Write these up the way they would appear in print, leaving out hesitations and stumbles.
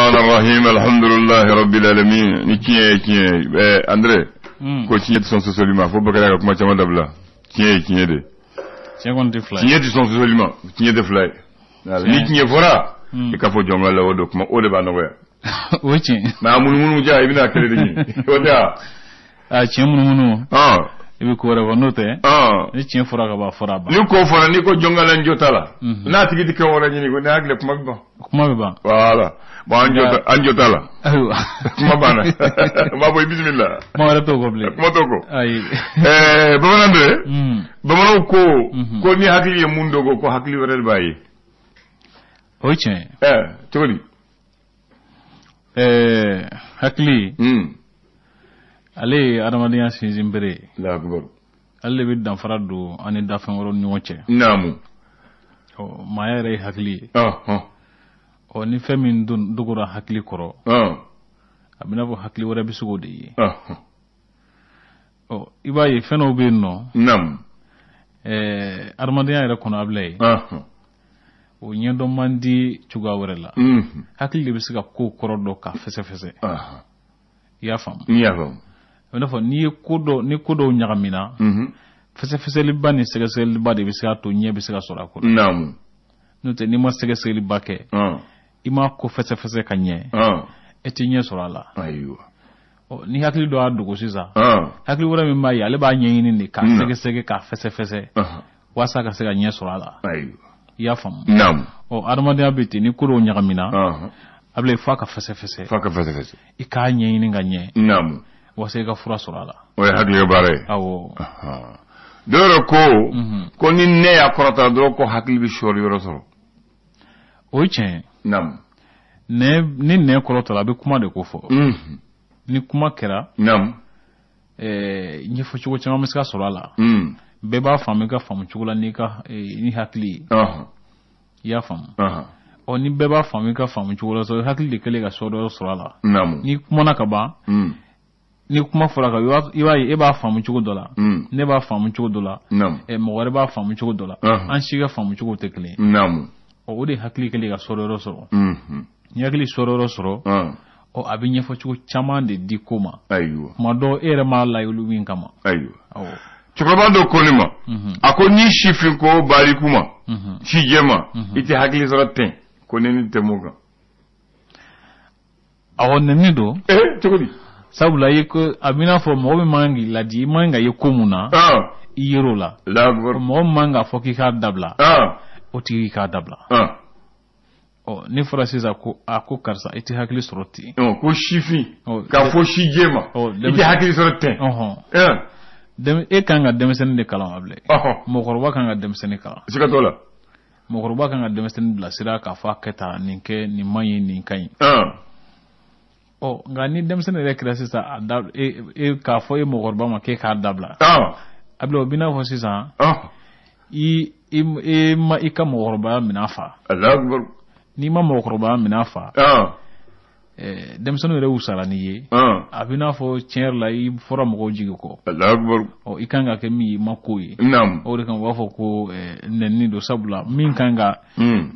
الرحمن الرحيم الحمد لله رب العالمين. Ni tiɲɛ ye tiɲɛ ye. André, ko tiɲɛ tɛ sɔn sɔsɔli ma, fo Bakari ka kuma caman dabila. Tiɲɛ ye tiɲɛ de. Tiɲɛ kɔni tɛ fila ye. Tiɲɛ tɛ sɔn sɔsɔli ma, tiɲɛ tɛ fila ye. Ni tiɲɛ fɔra, i ka fɔ jɔn ka la, o don kuma o de b'a nɔgɔya. O ye tiɲɛ. Mais a munumunu ja, i bɛna kɛlɛ de ɲini, o tɛ wa? A tiɲɛ munumunu, i bɛ ko wɛrɛ fɔ, n'o tɛ, ni tiɲɛ fɔra ka ban, a fɔra a ban. Ni ko fɔra, n'i ko jɔn ka la, n jo t'a la, n'a tigi tɛ kɛ wɛrɛ ɲini ko ne hakili, kuma bɛ ban. Kuma bɛ ban. Voilà, bon, an jo an jo t'a la. Ayiwa. Kuma banna, n b'a fɔ i bisimila. Kuma wɛrɛ t'o kɔ bilen. Kuma t'o kɔ. Ayi. Bamanan bɛ, bamananw ko ko ni hakili ye mun dogo, ko hakili wɛrɛ de b'a ye. O ye tiɲɛ ye. Cogo di? Hakili, ale ye adamadenya sinsinbere ye. Allahu akbar. Ale de bɛ danfara don an ni dafɛn wɛrɛw ni ɲɔgɔn cɛ. Ɔ, maaya yɛrɛ ye hakili ye. Ɔ, ni fɛn min dogora hakili kɔrɔ, a bɛ n'a fɔ hakili wɛrɛ bɛ se k'o de ye. Ɔ, i b'a ye fɛn dɔw bɛ yen nɔ, adamadenya yɛrɛ kɔnɔ, a bila ye, o ɲɛdɔn man di cogoya wɛrɛ la. Hakili de bɛ se ka ko kɔrɔ dɔn k'a fɛsɛfɛsɛ. I y'a faamu? N y'a faamu. A bɛ n'a fɔ n'i ye ko dɔ, ni ko dɔw ɲagamina, fɛsɛfɛsɛliba ni sɛgɛsɛgɛliba de bɛ se k'a to ɲɛ bɛ se ka sɔrɔ a ko la. N'o tɛ, n'i ma sɛgɛsɛgɛliba kɛ, i m'a ko fɛsɛfɛsɛ ka ɲɛ, e tɛ ɲɛ sɔrɔ a la. Ɔ, ni hakili dɔ y'a dogo sisan, hakili wɛrɛ min b'a ye, ale b'a ɲɛɲini de k'a sɛgɛsɛgɛ k'a fɛsɛfɛsɛ walasa ka se ka ɲɛ sɔrɔ a la. I y'a faamu? Ɔ, adamadenya bɛ ten, ni ko dɔw ɲagamina, a bɛ f'a ka fɛsɛfɛsɛ. F'a ka fɛsɛfɛsɛ. I k'a ɲɛɲini ka ɲɛ walasa i ka fura sɔrɔ a la. O ye hakili ka baara ye. Awɔ. Dɔw yɛrɛ ko ni ne y'a kɔrɔta dɔrɔn, ko hakili bɛ sɔɔri yɔrɔ sɔrɔ. O ye tiɲɛ ye. Ni nɛn kɔrɔtara, a bɛ kuma de ko fɔ. Ni kuma kɛra, ɲɛfɔcogo caman bɛ se ka sɔrɔ a la. Bɛɛ b'a faamu i ka faamu cogo la n'i ka ni hakili ye. I y'a faamu? Ɔ, ni bɛɛ b'a faamu i ka faamu cogo la, sɔrɔ hakili de kɛlen ka sɔ dɔ sɔrɔ a la. Ni kumana ka ban, ni kuma fɔra ka, i b'a ye e b'a faamu cogo dɔ la, ne b'a faamu cogo dɔ la, mɔgɔ wɛrɛ b'a faamu cogo dɔ la, an si ka faamu cogo tɛ kelen ye. Ɔ, o de hakili kɛlen ka sɔ dɔ sɔrɔ. Ni hakili sɔ dɔ sɔrɔ, ɔ, a bɛ ɲɛfɔcogo caman de di ko ma. Kuma dɔ, e yɛrɛ m'a layidu min kama. Awɔ. Cɛkɔrɔba dɔ ko ne ma, a ko ni sifin ko bariku ma, sijɛ ma, i tɛ hakili sɔrɔ ten, ko ne ni tɛ mun kan. Awɔ, nɛni don. Cogo di? Sabula i ko a b'i n'a fɔ mɔgɔ min man kan k'i ladi, i man kan ka ye ko mun na, i yer'o la. Mɔgɔ min man kan k'a fɔ k'i k'a dabila, o tigi k'a dabila. Ɔ, ne fɔra sisan ko a ko karisa, i tɛ hakili sɔrɔ ten. Ko sifin k'a fɔ sijɛ ma, i tɛ hakili sɔrɔ ten. E kan ka denmisɛnnin de kalan wa bilen? Mɔgɔkɔrɔba kan ka denmisɛnnin kalan. Siga t'o la. Mɔgɔkɔrɔba kan ka denmisɛnnin bilasira k'a fɔ a kɛ tan, nin kɛ, nin man ɲi, nin ka ɲi. Ɔ, nka ni denmisɛnnin yɛrɛ kɛra sisan, a da e k'a fɔ e mɔgɔkɔrɔba ma k'e k'a dabila. A bila, o b'i n'a fɔ sisan, i e ma i ka mɔgɔkɔrɔbaya minɛn fa. N'i ma mɔgɔkɔrɔbaya minɛn fa, denmisɛnninw yɛrɛ wusara n'i ye. A b'i n'a fɔ tiɲɛ yɛrɛ la, i fɔra mɔgɔw jigi kɔ. Ɔ, i kan ka kɛ min ye, i ma k'o ye. O de kama u b'a fɔ ko nɛnini don, sabula min kan ka,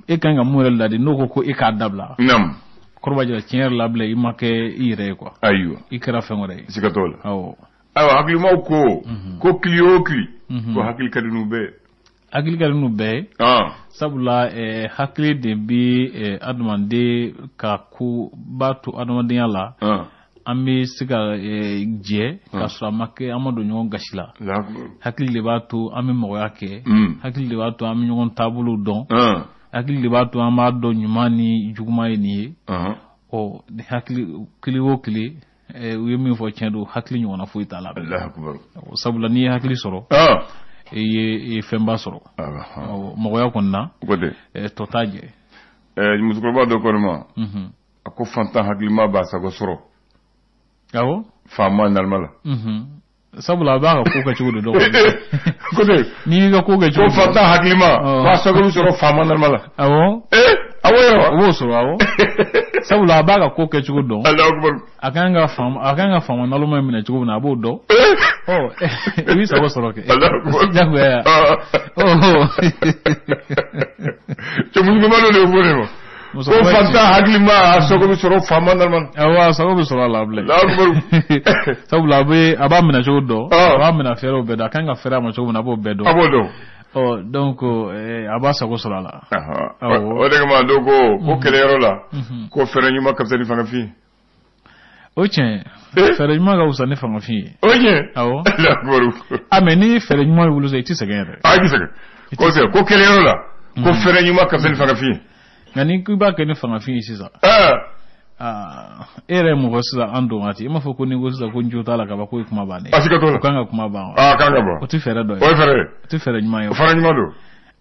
e kan ka mun yɛrɛ ladi, n'o ko ko e k'a dabila, kɔrɔ b'a jira tiɲɛ yɛrɛ la bilen, i ma kɛ i yɛrɛ ye quoi. I kɛra fɛn wɛrɛ ye. Siga t'o la. Awɔ. Ayiwa, hakilimaw ko ko kili o kili, ko hakili ka di n'u bɛɛ ye. Hakili ka di n'u bɛɛ ye. Sabula hakili de bɛ adamaden ka ko b'a to adamadenya la, an bɛ se ka jɛ k'a sɔrɔ a ma kɛ an ma don ɲɔgɔn gasi la. Hakili de b'a to an bɛ mɔgɔya kɛ. Hakili de b'a to an bɛ ɲɔgɔn taabolo dɔn. Hakili de b'a to an b'a dɔn ɲuman ni juguman ye nin ye. Ɔ, hakili kili o kili, u ye min fɔ tiɲɛ don, hakili ɲɔgɔnna foyi t'a la. Sabula n'i ye hakili sɔrɔ, i ye fɛnba sɔrɔ. Mɔgɔya kɔni na, tɔ t'a jɛ. Musokɔrɔba dɔ ko ne ma, a ko fantan hakilima b'a sago sɔrɔ. Awɔ. Faama naloma la. Sabula a b'a ka ko kɛ cogo de dɔn. Ko n'i y'i ka ko kɛ cogo. Ko fantan hakilima b'a sago sɔrɔ faama naloma la. Awɔ. Awɔ yɛrɛ wa? O b'o sɔrɔ, awɔ. Sabula a b'a ka ko kɛ cogo dɔn. A kan ka faama, a kan ka faama naloma minɛ cogo min na, a b'o dɔn. Ɔ, i b'i sago sɔrɔ kɛ. Jagoya. Cɛ musokɔrɔba dɔ de y'o fɔ ne ma. Ko fantan hakilima, a sago bɛ sɔrɔ faama naloma. Awɔ, a sago bɛ sɔrɔ a la bilen. Sabula a bɛ a b'a minɛ cogo dɔn, a b'a minɛ fɛɛrɛw bɛɛ dɔn, a kan ka fɛrɛ a ma cogo min na, a b'o bɛɛ dɔn. A b'o dɔn. Ɔ, donc a b'a sago sɔrɔ a la. O de kama dɔw ko kɛlɛyɔrɔ la, ko fɛɛrɛ ɲuman ka fisa ni fangafin. O tiɲɛ, fɛɛrɛ ɲuman ka fisa ni fangafin ye. O tiɲɛ. Awɔ. A, mais ni fɛɛrɛ ɲuman b'i bolo sisan, i tɛ sɛgɛn yɛrɛ. A, i tɛ sɛgɛn. Kosɛbɛ, ko kɛlɛyɔrɔ la, ko fɛɛrɛ ɲuman ka fisa ni fangafin ye. Nka ni k'i b'a kɛ ni fangafin ye sisan, e yɛrɛ ye mɔgɔ sisan, an don waati, i m'a fɔ ko n'i ko sisan ko n jo t'a la ka ban, k'o ye kuma bannen ye. A, siga t'o la. O kan ka kuma ban wa? A kan ka ban. O tɛ fɛɛrɛ dɔ ye. O ye fɛɛrɛ ye. O tɛ fɛɛrɛ ɲuman ye. O fɛɛrɛ ɲuman don.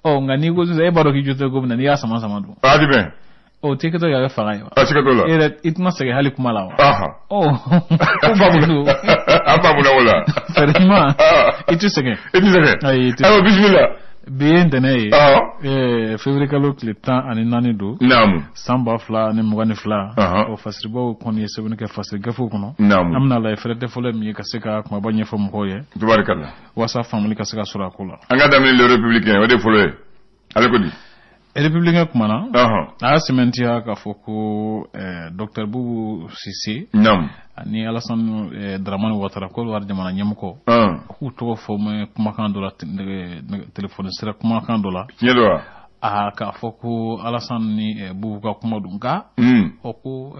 Ɔ, nka n'i ko sisan e b'a dɔn k'i jo tɛ ko min na, n'i y'a sama sama dun? A ti bɛn. O tɛ kɛtɔ ka kɛ fanga ye wa? A, siga t'o la. E yɛrɛ, i tɛna sɛgɛn hali kuma la wa? Ɔ. An faamuna, an faamuna o la. Fɛɛrɛ ɲuman, i tɛ sɛgɛn. I tɛ sɛgɛn. Ayi, i tɛ. Ayiwa, bisimila. Bi ye ntɛnɛn ye, février kalo tile 14 don, san 2022. O fasiribaw kɔni ye sɛbɛnni kɛ fasiri gafew kɔnɔ. An bɛna lajɛ fɛrɛ tɛ fɔlɔ min ye ka se ka kumaba ɲɛfɔ mɔgɔw ye. Tubarikala. Walasa faamuli ka se ka sɔrɔ a ko la. An ka daminɛ Le Républicain, o de fɔlɔ ye. Ale ko di? Républicain kumana, a y'a sɛmɛntiya k'a fɔ ko docteur Boubou Cissé ani Alassane Dramane Ouattara, Côte d'Ivoire jamana ɲɛmɔgɔ, k'u tɔgɔ fɔ mɛn kumakan dɔ la, téléphone sira kumakan dɔ la. Tiɲɛ don wa? A k'a fɔ ko Alassane ni Boubou ka kuma don, nka o ko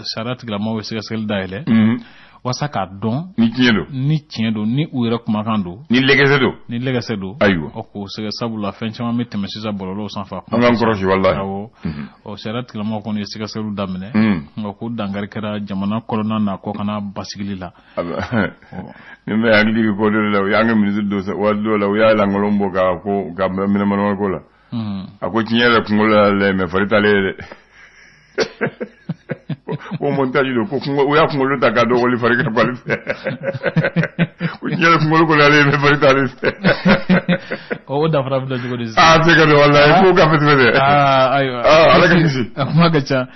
sariya tigilamɔgɔw ye sɛgɛsɛgɛli dayɛlɛ walasa k'a dɔn ni tiɲɛ don, ni tiɲɛ don, ni u yɛrɛ kumakan don, ni lɛgɛsɛ don, ni lɛgɛsɛ don. Ayiwa. O k'o sɛgɛ, sabula fɛn caman bɛ tɛmɛ sisan bɔlɔlɔw sanfɛ. An k'an kɔlɔsi walahi. Awɔ, ɔ, sariya tigilamɔgɔw kɔni ye sɛgɛsɛgɛliw daminɛ, nka ko dankari kɛra jamana kɔnɔna n'a kɔkanna basigili la. Ni bɛ hakili jigin ko dɔ de la, u y'an ka ministre dɔ waati dɔw la, u y'a lankolon bɔ ka ko ka minɛ ko la. A ko tiɲɛ yɛrɛ, kunkolo la lɛ, mais fari t'ale ye dɛ. Ko montage don, ko u y'a kunkolo ta k'a dɔgɔli fari ka bali fɛ. Ko tiɲɛ yɛrɛ, kunkolo kɔni ale ye, mais fari t'ale fɛ. O danfara bɛ cogo di sisan? Aa, tɛ ka don walahi, fo ka fɛsɛfɛsɛ. Aa, ayiwa. Ala ka kisi. A kuma ka ca.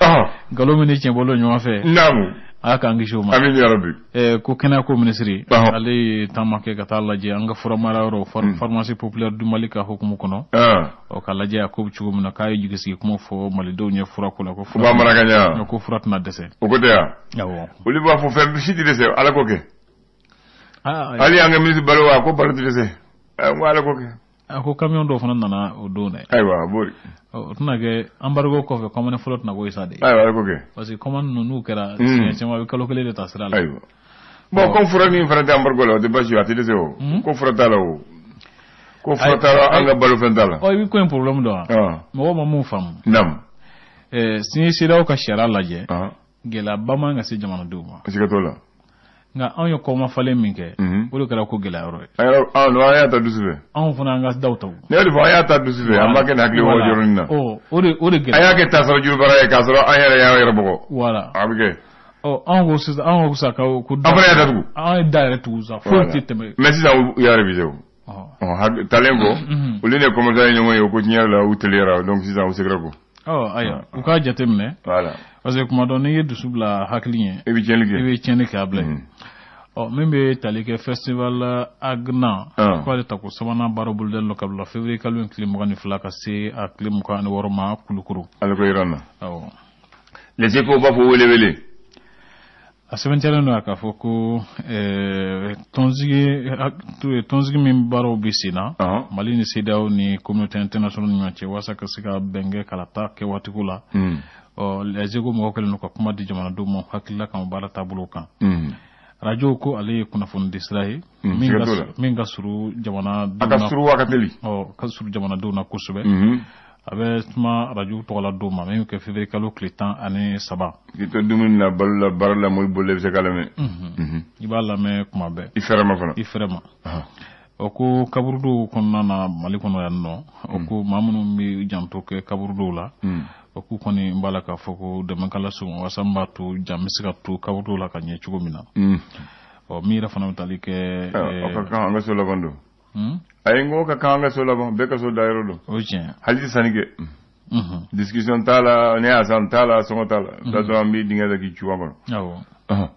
Nkalon min ni tiɲɛ bɔlen ɲɔgɔn fɛ. Ala k'an kisi o ma. Amin ya rabbi. Ko kɛnɛya ko minisiri, ale ye taama kɛ ka taa lajɛ an ka fura mara yɔrɔ, Pharmacie populaire du Mali ka hukumu kɔnɔ. Ɔ, ka lajɛ a ko bɛ cogo min na, k'a ye jigisigi kuma fɔ malidenw ye fura ko la, ko fura b'a mara ka ɲa. Ko fura tɛna dɛsɛ. O ko tɛ yan. Awɔ. Olu b'a fɔ fɛn si tɛ dɛsɛ, Ala ko kɛ. Hali an ka ministre balo, a ko balo tɛ dɛsɛ, n ko Ala ko kɛ. A ko camion dɔw fana nana o don dɛ. Ayiwa, a b'o. O tɛna kɛ embargo kɔfɛ, commande fɔlɔ tɛna k'o ye sa de. Ayiwa, Ala ko kɛ. Parce que commande ninnu, n'u kɛra siɲɛ caman, a bɛ kalo kelen de ta sira la. Ayiwa, bon, comme fura min fana tɛ embargo la, o tɛ baasi ye, a tɛ dɛsɛ o. Ko fura t'a la o. Ko fura t'a la, an ka balo fɛn t'a la. Ɔ, i bɛ ko in problème dɔn wa? Mɔgɔw ma mun faamu. N'i ye CEDEAO ka sariya lajɛ, gɛlɛyaba man ka se jamanadenw ma. Siga t'o la. Nka anw ye kɔma falen min kɛ, o de kɛra ko gɛlɛya yɔrɔ ye. An y'a ta dusu fɛ. Anw fana, an ka daw ta. Ne y'o de fɔ, an y'a ta dusu fɛ, an b'a kɛ nin hakili wɔɔrɔ yɔrɔnin na. O de gɛlɛya. An y'a kɛ tasara jurubara ye k'a sɔrɔ an yɛrɛ y'an yɛrɛ bugɔ. Voilà. A bɛ kɛ. Ɔ, anw ko sisan, anw ko sisan ko An fana y'a datugu. An ye da yɛrɛ tugu sisan, foyi tɛ tɛmɛ. Mais sisan u y'a révisé o. Ɔ, talen kɔ, olu ni commerçant ye ɲɔgɔn ye, o ko tiɲɛ yɛrɛ la, u teliyara, donc sisan u seginna kɔ. Ɔ, ayiwa, u k'a jate minɛ. Voilà. Parce que kuma dɔ, n'i ye dusu bila hakili ɲɛ, i bɛ tiɲɛni kɛ. I bɛ tiɲɛni kɛ a bila ye. Ɔ, min bɛ tali kɛ festival Agna, k'ale tako sabanan baara bolodalen don ka bila février kalo in tile 22 ka se a tile 26 ma Kulukoro. Ale ko yɔrɔ na. Awɔ. Les Échos b'a fɔ wele wele. A sɛbɛntiyalen don k'a fɔ ko tɔnsigi min baaraw bɛ sen na Mali ni CEDEAO ni communauté internationale ni ɲɔgɔn cɛ, walasa ka se ka bɛn kɛ kalata kɛ waatiko la. Ɔ, Les Échos mɔgɔw kɛlen don ka kuma di jamanadenw ma hakilila kan baara taabolo kan. Arajo ko ale ye kunnafoni sira ye min ka surun jamanadenw. A ka surun wa ka teli. Ɔ, ka surun jamanadenw na kosɛbɛ. A bɛ kuma arajo tɔgɔla don ma min bɛ kɛ février kalo tile 13. K'i to dumuni na, balo la, baara la, mobili boli la, i bɛ se k'a lamɛn. I b'a lamɛn kuma bɛɛ. I fɛrɛ ma fana. I fɛrɛ ma. O ko kaburudow kɔnɔna na Mali kɔnɔ yan nɔ, o ko maa minnu bɛ janto kɛ kaburudow la, o k'u kɔni b'a la k'a fɔ ko dɛmɛ ka lase u ma walasa min b'a to jan bɛ se ka to kaburudow la ka ɲɛ cogo min na. Ɔ, min yɛrɛ fana bɛ tali kɛ. O ka kan an ka so laban don. Ayi, n ko ka kan an ka so laban, bɛɛ ka so da yɔrɔ don. O ye tiɲɛ. Hali tɛ sanni kɛ. Discussion t'a la, ne y'a san t'a la, sɔngɔ t'a la. I bɛ taa sɔrɔ an bɛ dingɛ da k'i cu a kɔnɔ. Awɔ.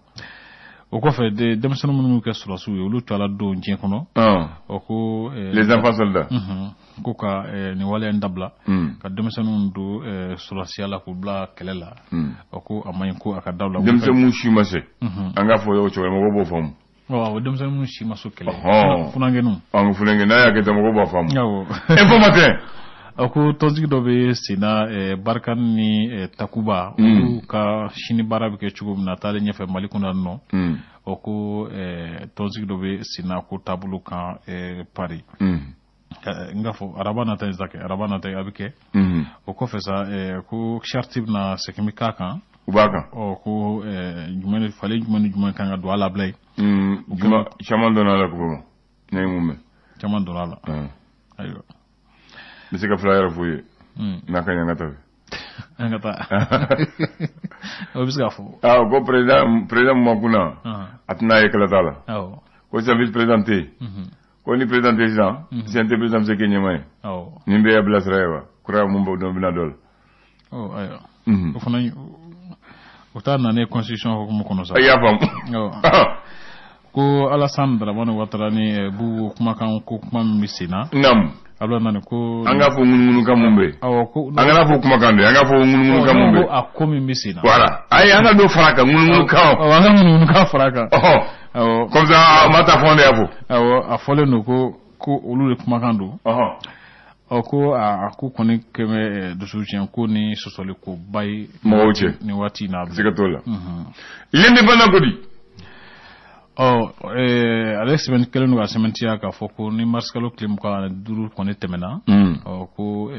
O kɔfɛ, denmisɛnnin minnu kɛ sɔrɔdasiw ye, olu tɔla don diɲɛ kɔnɔ. O ko les enfants soldats. Ko ka nin waleya in dabila, ka denmisɛnninw don sɔrɔdasiya la, k'u bila kɛlɛ la. O ko a man ɲi, ko a ka dabila. Denmisɛn mun si ma se, an k'a fɔ o cogo la, mɔgɔw b'o faamu. Awɔ, denmisɛnnin minnu si ma se kɛlɛ, funankɛninw. Funankɛ, n'a y'a kɛ tan, mɔgɔw b'a faamu. Info Matin. A ko tɔnsigi dɔ bɛ sen na, Barkhane ni Takuba, olu ka sini baara bɛ kɛ cogo min na taalen ɲɛfɛ Mali kɔnɔ yan nɔ. O ko tɔnsigi dɔ bɛ sen na ko taabolo kan Paris. N k'a fɔ araba nata in sa kɛ, araba nata a bɛ kɛ. O kɔfɛ sa, ko charte bɛna segin bɛ k'a kan. U b'a kan. Ɔ, ko jumɛn falen jumɛn ni jumɛn kan ka don a la bila yen. Caman donna a la kuma ne ye mun mɛn. Caman donna a la. Ayiwa. N bɛ se ka fila yɛrɛ f'u ye. N'a ka ɲi, an ka taa. An ka taa. O bɛ se k'a fɔ. Awɔ, ko président mun ma kunna, a tɛna ye kɛlɛ t'a la. Ko sisan vice président tɛ yen. Ko ni président tɛ sisan, CNT président bɛ se kɛ ɲɛmaa ye. Nin bɛɛ y'a bilasira ye wa? Kura mun b'o dɔn bɛna dɔ la. Ɔ, ayiwa. O fana, o t'a nalen constitution hukumu kɔnɔ sa. I y'a faamu. Ko Alassane Dramane Ouattara ni Boubou kumakan, ko kuma min bɛ sen na. Abdoulaye Nani ko. An k'a fɔ ŋunuŋunukan mun bɛ yen. Awɔ, ko. An kana fɔ kumakan dɛ, an k'a fɔ ŋunuŋunukan mun bɛ yen. Ko a ko min bɛ sen na. Voilà, ayi, an ka dɔ fara a kan, ŋunuŋunukan. Awɔ, an ka ŋunuŋunukan fara a kan. Awɔ. Comme ça, a ma taa fɔ ne y'a fɔ. Awɔ, a fɔlen don ko olu de kumakan don. Ɔ, ko a ko kɔni kɛmɛ dusu tiɲɛ ko ni sɔsɔli ko ba ye. Mɔgɔw cɛ. Nin waati in na. Siga t'o la. L'Indépendant ko di? Ɔ, ale sɛbɛn kɛlen don ka sɛbɛntiya k'a fɔ ko ni marisikalo tile 25 kɔni tɛmɛna, ɔ, ko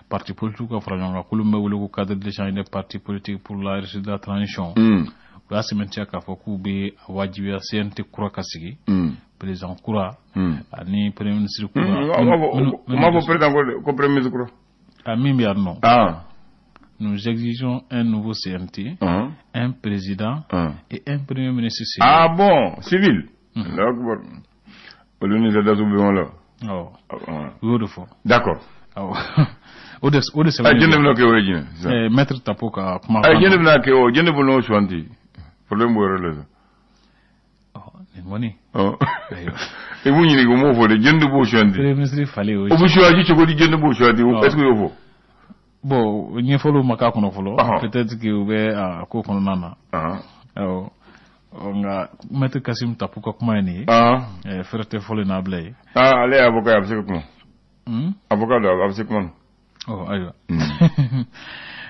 parti politique ka fara ɲɔgɔn kan, k'olu bɛ wele ko Cadre d'échange des partis politiques pour la réussite de la transition, u y'a sɛbɛntiya k'a fɔ k'u bɛ a wajibiya CNT kura ka sigi, président kura ani premier ministre kura. U m'a fɔ président ko premier ministre kura. A min bɛ yan nɔ. Nous exigeons un nouveau CNT, un président et un premier ministre civil. Ah bon, civil. Olu ni sɔrɔdasiw bɛ ɲɔgɔn la. Awɔ. U y'o de fɔ. D'accord. Awɔ. O de sɛbɛn. Jɛnɛ bɛna kɛ o ye jumɛn? Maître Tapo ka kuma. Jɛnɛ bɛna kɛ o, jɛnɛ bɛna o suganti. Problème b'o yɔrɔ la sa. Nin kɔni. I b'u ɲininka, u m'o fɔ dɛ, jɛnɛ b'o suganti. Premier ministre falen o ye. O bɛ suganti cogo di, jɛnɛ b'o suganti, est-ce que y'o fɔ? Bon, ɲɛfɔliw ma k'a kɔnɔ fɔlɔ. Peut-être que u bɛ a ko kɔnɔna na. Awɔ, nka maître Kassim Tapo ka kuma ye nin ye. Fɛrɛ tɛ fɔlen n'a bila ye. Ale ye avocat ye, a bɛ se ka kuma. Avocat don, a bɛ se kuma na. Ɔ, ayiwa.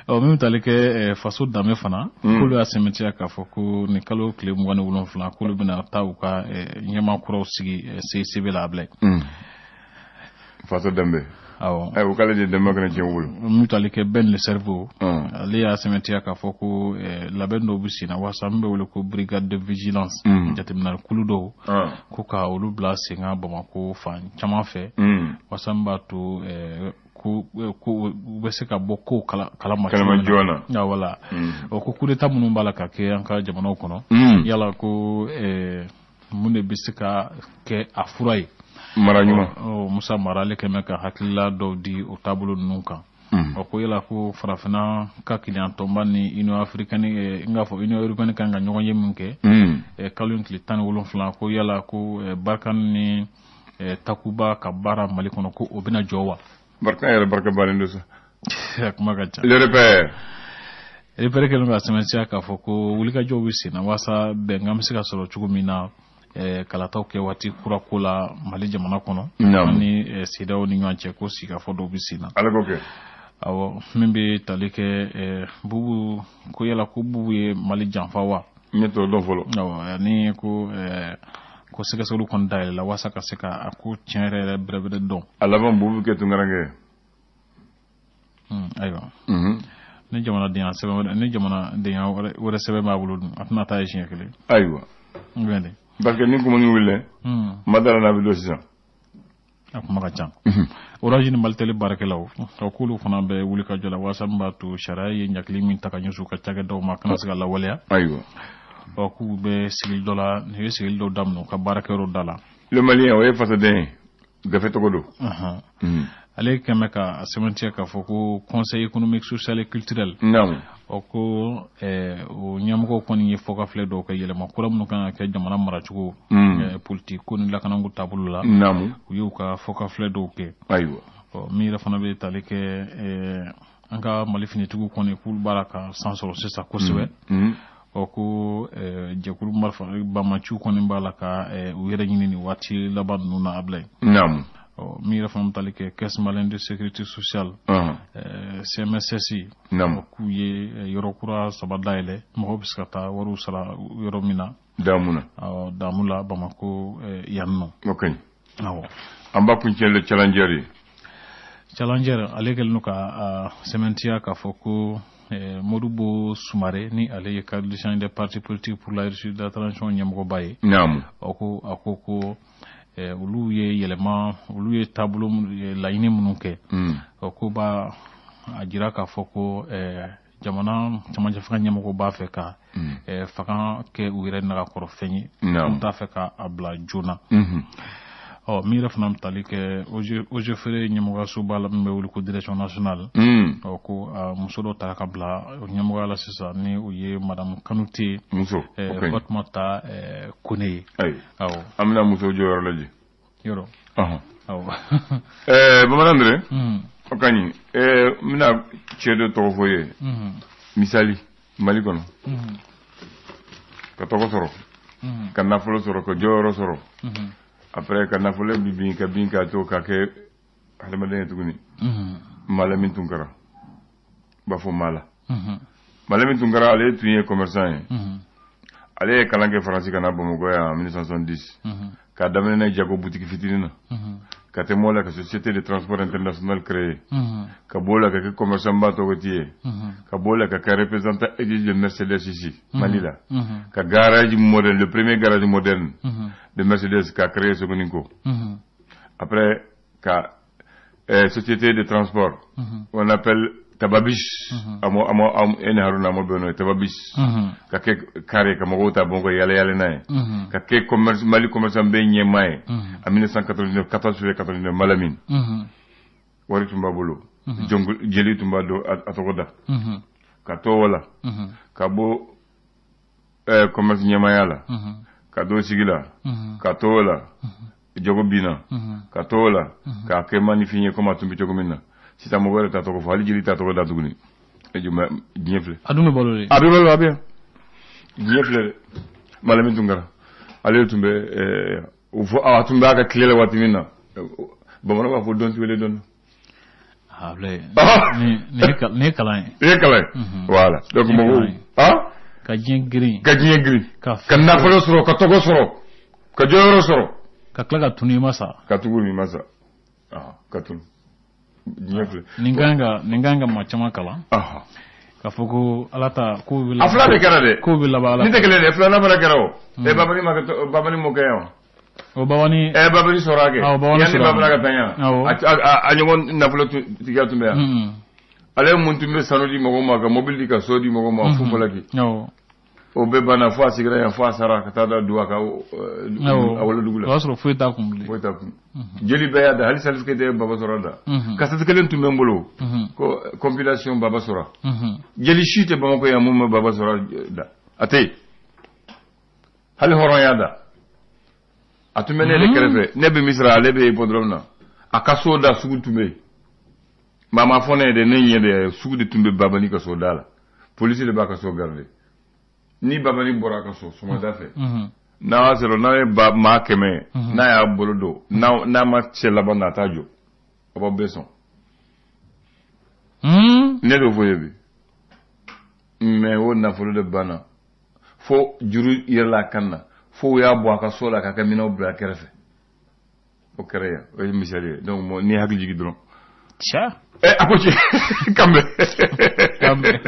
Ɔ, min bɛ tali kɛ Faso Danbe fana, k'olu y'a sɛmɛntiya k'a fɔ ko nin kalo tile 27, k'olu bɛna taa u ka ɲɛmaa kuraw sigi CICB la a bila ye. Faso Danbe. Awɔ. O k'ale de dɛmɛ kana tiɲɛ u bolo. Min tali kɛ Ben le Cerveau, ale y'a sɛmɛntiya k'a fɔ ko labɛn dɔw bɛ sen na walasa min bɛ wele ko brigade de vigilance, jateminɛ kulu dɔw, ko ka olu bila sen kan Bamakɔ fan caman fɛ, walasa min b'a to ko u bɛ se ka bɔ kow kalama kalama joona. Wala. O ko coup d'état minnu b'a la ka kɛ an ka jamanaw kɔnɔ, yala ko mun de bɛ se ka kɛ a fura ye? Mara ɲuman. Musa Mara, ale kɛmɛ ka hakilila dɔw di o taabolo ninnu kan. Ɔ, ko yala ko farafinna ka kiliyan tɔnba ni Union africaine, n k'a fɔ Union européenne, kan ka ɲɔgɔn ye min kɛ kalo in tile 17, ko yala ko Barkhane ni Takuba ka baara Mali kɔnɔ, ko o bɛna jɔ wa? Barkhane yɛrɛ barika bannen don sa. A kuma ka ca. Le Repère. Repère kɛlen ka sɛmɛntiya k'a fɔ ko wulikajɔw bɛ sen na walasa bɛnkan bɛ se ka sɔrɔ cogo min na kalataw kɛ waati kura ko la Mali jamana kɔnɔ ani CEDEAO ni ɲɔgɔn cɛ, ko sigikafɔ dɔw bɛ sen na. Ala k'o kɛ. Awɔ, min bɛ tali kɛ Bubu, ko yala ko Bubu ye Mali janfa wa? Ne t'o dɔn fɔlɔ. Awɔ, ani ko sɛgɛsɛgɛliw kɔni dayɛlɛla walasa ka se ka a ko tiɲɛ yɛrɛ yɛrɛ bɛrɛbɛrɛ dɔn. A laban Bubu kɛ tunkaranke ye. Ayiwa. Ni jamanadenya sɛbɛn wɛrɛ, ni jamanadenya wɛrɛ sɛbɛn b'a bolo dun, a tɛna taa ye siɲɛ kelen. Ayiwa. N Parce que ni kumuni wulila, ma dala n'a bɛ don sisan. A kuma ka ca. Orange ni Malitel baarakɛlaw, k'olu fana bɛ wuli ka jɔ la walasa min b'a to sariya ye ɲagili min ta ka ɲɛsin u ka cakɛdaw ma, kana se ka lawaleya. Ayiwa. Ɔ, k'u bɛ sigili dɔ la, nin ye sigili dɔw daminɛ u ka baarakɛyɔrɔ da la. Le Malien, o ye fasoden ye, gafe tɔgɔ don. Ale kɛmɛ ka sɛmɛntiya k'a fɔ ko Conseil économique, social et culturel. O ko o ɲɛmɔgɔw kɔni ye fɔkafilɛ dɔw kɛ, yɛlɛma kura minnu kan ka kɛ jamana maracogo, politique ko ni lakanako taabolo la. U y'u ka fɔkafilɛ dɔw kɛ. Ayiwa. Ɔ, min yɛrɛ fana bɛ tali kɛ an ka Mali finitigiw kɔni, k'olu b'a la ka san sɔrɔ sisan kosɛbɛ. Ɔ, ko jɛkulu marifa bamaciw kɔni b'a la ka u yɛrɛ ɲini nin waati laban ninnu na, Ablaye. Ɔ, min yɛrɛ fana bɛ tali kɛ Caisse malienne de sécurité sociale, CMSS, k'u ye yɔrɔ kura saba dayɛlɛ, mɔgɔw bɛ se ka taa wariw sara yɔrɔ min na. Damu na. Awɔ, Damu la, Bamako yan nɔ. O ka ɲi. Awɔ. An b'a kuncɛ le Challenger ye. Challenger, ale kɛlen don ka sɛmɛntiya k'a fɔ ko Modibo Sumare, ni ale ye Coalition des partis politiques pour la réussite de la transition ɲɛmɔgɔba ye. O ko, a ko ko olu ye yɛlɛma, olu ye taabolo, laɲini minnu kɛ, o ko b'a a jira k'a fɔ ko jamana camancɛ fanga ɲɛmɔgɔ b'a fɛ ka fanga kɛ u yɛrɛ nagakɔrɔfɛn ye, u t'a fɛ ka a bila joona. Ɔ, min yɛrɛ fana bɛ tali kɛ Eaux et Forêts ɲɛmɔgɔyasoba la, min bɛ wele ko Direction nationale, ɔ, ko muso dɔ ta ka bila o ɲɛmɔgɔya la sisan, ni o ye Madame Kanute Muso. Fatumata Kone ye. Awɔ. An bɛna muso jɔyɔrɔ lajɛ. Yɔrɔ. Awɔ. Bamanan dɛ, o ka ɲi. N bɛna cɛ dɔ tɔgɔ fɔ i ye. Misali, Mali kɔnɔ, ka tɔgɔ sɔrɔ, ka nafolo sɔrɔ, ka jɔyɔrɔ sɔrɔ, après ka nafolo bi bin ka bin ka to ka kɛ hadamaden ye tuguni. Malamin Tunkara, n b'a fɔ Mala. Malamin Tunkara, ale tun ye commerçant ye. Ale ye kalan kɛ Faransi ka na Bamakɔ yan en 1970, k'a daminɛ n'a jago butigi fitinin na, ka tɛmɛ o la ka société de transport international créer, ka b'o la ka kɛ commerçant ba tɔgɔti ye, ka b'o la ka kɛ représentant édit de Mercedes ici Mali la, ka garage moderne, le premier garage moderne de Mercedes ka créer Sogoninko, après ka société de transport on appelle Tababis, amo amo am ene Haruna amo beno Tababis, ka kɛ carré ka mɔgɔw ta Bamakɔ yala yala n'a ye, ka kɛ commerce Mali commerçant bɛɛ ɲɛmaa ye en 1989, 14 février 89. Malamine, wari tun b'a bolo, jeli tun b'a dɔn a tɔgɔ da. Ka to o la, ka bɔ commerce ɲɛmaaya la, ka dɔ sigi la, ka to o la, jago binna, ka to o la k'a kɛ maanifin ye komi a tun bɛ cogo min na. Sisan mɔgɔ yɛrɛ t'a tɔgɔ fɔ, hali jeli t'a tɔgɔ da tuguni. E juma, diɲɛ filɛ. A dun bɛ balo de. A bɛ balo, a bɛ yan. Diɲɛ filɛ dɛ. Malamin Tunkara, ale tun bɛ o fɔ, a tun bɛ a ka tile la waati min na, bamananw b'a fɔ dɔn ti wele dɔn na. Ablaye, nin ye kalan ye. Nin ye kalan ye, voilà. Donc mɔgɔw ah ka diɲɛ girin. Ka diɲɛ girin, ka nafolo sɔrɔ, ka tɔgɔ sɔrɔ, ka jɔyɔrɔ sɔrɔ. Ka tila ka tunu, i ma sa. Ka tugu, i ma sa, ka tunu. Diɲɛ filɛ. Nin kan ka maa caman kalan. K'a fɔ ko Ala ta ko bɛ A fila de kɛra dɛ. Ko bɛ laban Ala. Ni tɛ kelen dɛ, filanan fana kɛra o. Ɛ, Babani ma kɛ, Babani m'o kɛ yan wa? O Babani. Ɛ, Babani sɔrɔ a kɛ. Awɔ, Babani sɔrɔ. Yanni Babani ka taa yan. A ɲɔgɔn nafolo tigiya tun bɛ yan. Ale mun tun bɛ sanu di mɔgɔw ma, ka mobili di, ka so di mɔgɔw ma, fo falaki. O bɛɛ banna fo a sigira yan, fo a sara ka taa da du a ka a wolodugu la. O y'a sɔrɔ foyi t'a kun bilen. Foyi t'a kun. Jeli bɛɛ y'a da, hali Salif Keita ye Baba sɔrɔ da. Kasɛti kelen tun bɛ n bolo ko compilation Baba sɔrɔ. Jeli si tɛ Bamakɔ yan mun bɛ Baba sɔrɔ da, a tɛ yen. Hali hɔrɔnya da. A tun bɛ ne de kɛrɛfɛ, ne bɛ Misira, ale bɛ hippodrome na. A ka so da sugu tun bɛ yen. Maa ma fɔ ne ye dɛ, ne ɲɛ de sugu de tun bɛ Babani ka so da la. Polisi de b'a ka so garder. Ni Babani bɔra a ka so sɔgɔmada fɛ, n'a y'a sɔrɔ n'a ye ba maa 100 ye, n'a y'a bolo don, n'a ma cɛ laban na, a t'a jɔ, a b'aw bɛɛ sɔn. Ne d'o fɔ ye bi. Mais o nafolo de banna fo juru yɛlɛla a kan na, fo u y'a bɔ a ka so la k'a ka minɛnw bila a kɛrɛfɛ. O kɛra yan, o ye misali ye. Donc n'i hakili jigin dɔrɔn. Cɛ. Ɛ, a ko cɛ, kanbɛn. Kanbɛn.